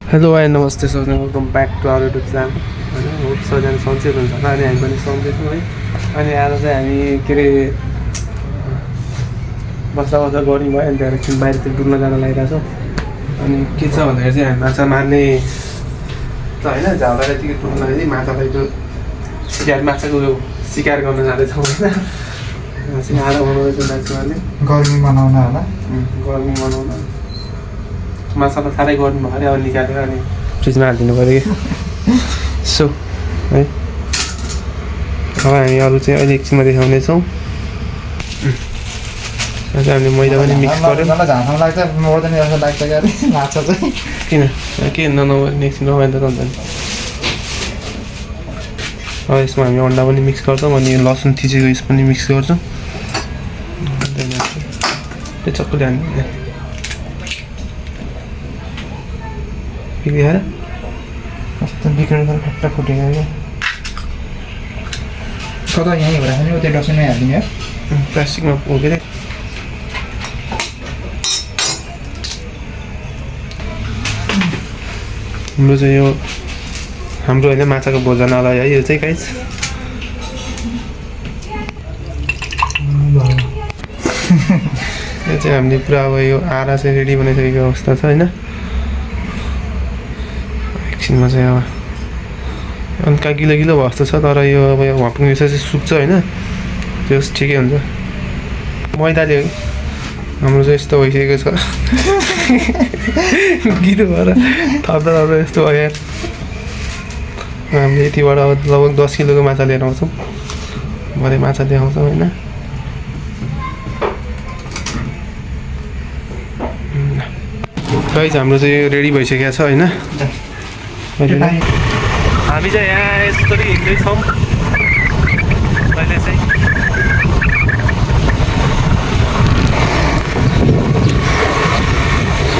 Hello hi नमस्ते सबैजना welcome back to our YouTube channel होइन होप सबैजना सन्चै हुनुहुन्छ होला अनि हामी पनि सन्चै छौँ है। अनि आज चाहिँ हामी के अरे बस्दा बस्दा गर्मी भयो अनि त्यहाँबाट एकछिन बाहिरतिर डुल्न जान लागिरहेको छौँ। अनि के छ भन्दाखेरि चाहिँ हामी माछा मार्ने त होइन झाउलाई यतिकै डुल्न लागि माछालाई त्यो माछाको सिकार गर्न जाँदैछौँ होइन। चाहिँ आएर बनाउँदैछौँ माछा मार्ने गर्मी मनाउन होला। गर्मी मनाउन माछा त साह्रै गर्नु भयो अरे अब निकालेर अनि फ्रिजमा हालिदिनु पऱ्यो कि सो है। अब हामी अरू चाहिँ अहिले एकछिनमा देखाउनेछौँ। अझै हामीले मैदा पनि मिक्स गऱ्यौँ। झाँक्न लाग्छ मर्दैन जस्तो लाग्छ कि अरे माछा चाहिँ किन के एकछिन रमाइलो त हुन्छ नि। अब यसमा हामी अन्डा पनि मिक्स गर्छौँ अनि लसुन थिचेको यस पनि मिक्स गर्छौँ। त्यो चक्कुले हाल्नु देखाएर कस्तो बिग्रेर फ्याट्ट फुटेको क्या कता यहीँ भएर नि त्यो डस्टबिनमै हालिदिने हो। प्लास्टिकमा के अरे हाम्रो चाहिँ यो हाम्रो होइन माछाको भोजनालय है यो चाहिँ गाइस। यो चाहिँ हामीले पुरा अब यो आरा चाहिँ रेडी बनाइसकेको अवस्था छ होइन। एकछिनमा चाहिँ अब हल्का गिलो गिलो भयो जस्तो छ तर यो अब यो भपक्ने चाहिँ सुक्छ होइन त्यो ठिकै हुन्छ। मैदाले हाम्रो चाहिँ यस्तो भइसकेको छ गिलो भएर थप्दा थप्दा यस्तो भयो। हामीले यतिबाट अब लगभग 10 किलोको माछा लिएर आउँछौँ। भरे माछा देखाउँछौँ होइन। गाइस हाम्रो चाहिँ रेडी भइसकेको छ होइन। हामी चाहिँ यहाँ यसरी हिँड्दैछौँ अहिले चाहिँ।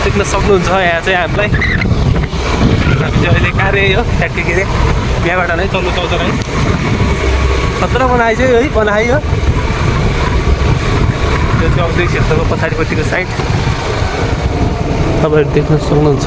देख्न सक्नुहुन्छ यहाँ चाहिँ हामीलाई हामी चाहिँ अहिले कार्य हो ठ्याक्कै के अरे बिहाबाट नै चल्नु चौधर है खतरा बनाएछ है बनायो। यो चाहिँ औद्योगिक क्षेत्रको पछाडिपट्टिको साइड तपाईँहरू देख्न सक्नुहुन्छ।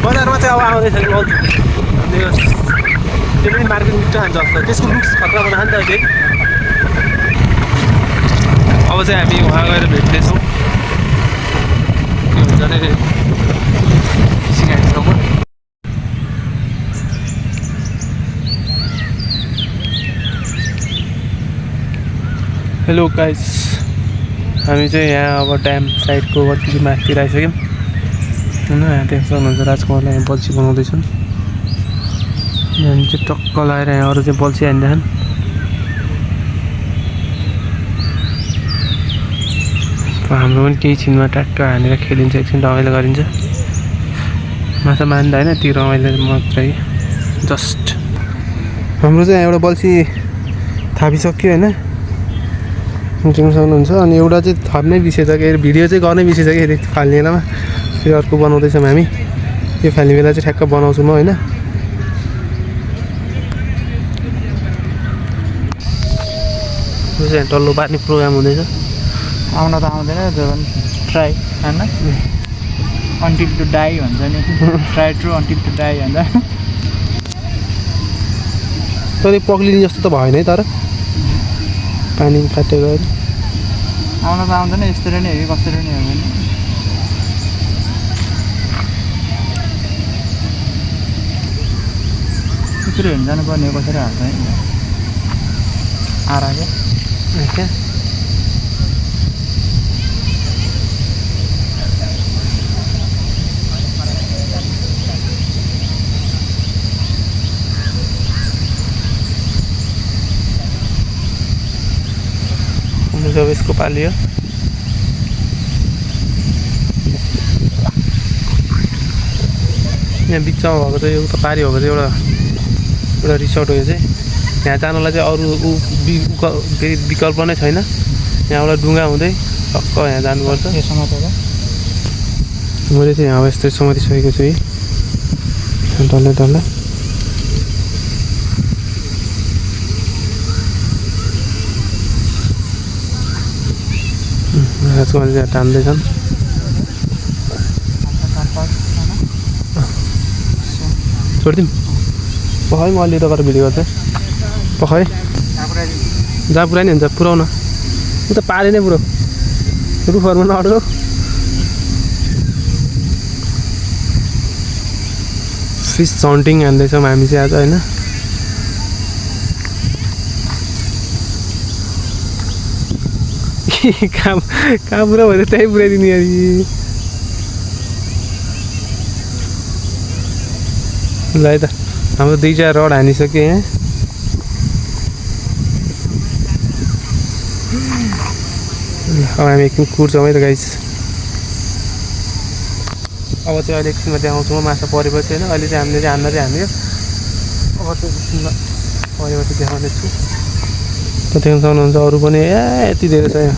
बजारमा चाहिँ अब आउँदैछ कि त्यो पनि मार्केट मिठो खान्छ जस्तो त्यसको लुक्स खतरा बनाएको नि त अहिले। अब चाहिँ हामी उहाँ गएर भेट्दैछौँ के हुन्छ अरे फिसिङ हाइटसम्म। हेलो गाइस हामी चाहिँ यहाँ अब ड्याम साइडको अलिकति माथि आइसक्यौँ होइन। यहाँ देख्न सक्नुहुन्छ राजकुमारलाई यहाँ बल्छी बनाउँदैछन्। हामी चाहिँ टक्क लगाएर यहाँ अरू चाहिँ बल्छी हान्दैछन्। हाम्रो पनि केही छिनमा ट्याक्क हानेर खेलिन्छ एकछिन रमाइलो गरिन्छ। माछा मान्दा होइन त्यो रमाइलो मात्रै जस्ट। हाम्रो चाहिँ एउटा बल्छी थापिसक्यो होइन देख्न सक्नुहुन्छ। अनि एउटा चाहिँ थप्नै बिर्सेछ कि भिडियो चाहिँ गर्नै बिर्सेछ कि फाल्ने बेलामा फेरि अर्को बनाउँदैछौँ हामी। यो फाल्ने बेला चाहिँ ठ्याक्क बनाउँछु म होइन। यो चाहिँ डल्लो पार्ने प्रोग्राम हुँदैछ। आउन त आउँदैन त्यो पनि ट्राई होइन अन्टिल टु डाई भन्छ नि try true until to die भन्छ। तर पक्लिने जस्तो त भएन है तर पानी काटेको आउन त आउँदैन यस्तरी नै हो कि कसरी नै हो भने त्यसरी हेर्नु जानुपर्ने हो कसरी हाल्छ है आरा क्या जब इसको पालियो यहाँ बिचमा भएको चाहिँ उता पारी भएको चाहिँ एउटा रिसोर्ट हो यो चाहिँ। यहाँ जानलाई चाहिँ अरू विकल्प नै छैन। यहाँबाट डुङ्गा हुँदै टक्क यहाँ जानुपर्छ। यो समातेर मैले चाहिँ यहाँ यस्तै समातिसकेको छु है डल्लै डल्लै। राजको मान्छे टान्दैछन्। छोडिदिउँ पखाइ म अलि त गरेर भिडियो गर्छ पखाइ जहाँ पुऱ्याइ नि हुन्छ पुऱ्याउन उ त पारे नै पुरो रुखहरूमा नअड्रो। फिस सन्टिङ हान्दैछौँ हामी चाहिँ आज होइन। कहाँ पुरा भयो त्यहीँ पुऱ्याइदिने यार। ल है त हाम्रो 2-4 रड हानिसक्यो यहाँ। अब हामी एकछिन कुर्छौँ है त गाइस। अब चाहिँ अहिले एकछिनमा देखाउँछु म माछा परेपछि होइन। अहिले चाहिँ हामीले हान्न चाहिँ हान्यो। अब चाहिँ एकछिनमा परेपछि देखाउने छु। त देख्न सक्नुहुन्छ अरू पनि यति धेरै छ यहाँ।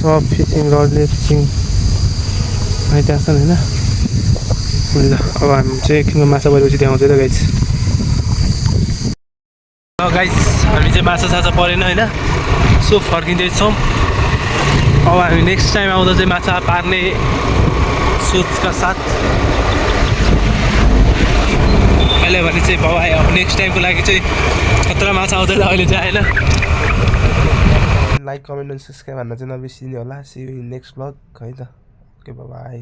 सब फिसिङ रडले फिसिङ भइरहेको छन् होइन। ल अब हामी चाहिँ एकछिनमा माछा परेपछि देखाउँछ त गाइस। गाइस हामी चाहिँ माछा परेन होइन। सो फर्किँदैछौँ। अब हामी नेक्स्ट टाइम आउँदा चाहिँ माछा पार्ने सोचका साथ अहिले भने चाहिँ बाउ आयो। अब नेक्स्ट टाइमको लागि चाहिँ खतरा माछा आउँदैछ अहिले चाहिँ होइन। लाइक कमेन्ट एन्ड सब्सक्राइब हान्न चाहिँ नबिर्सिनु होला। See you in next blog है त। Okay by.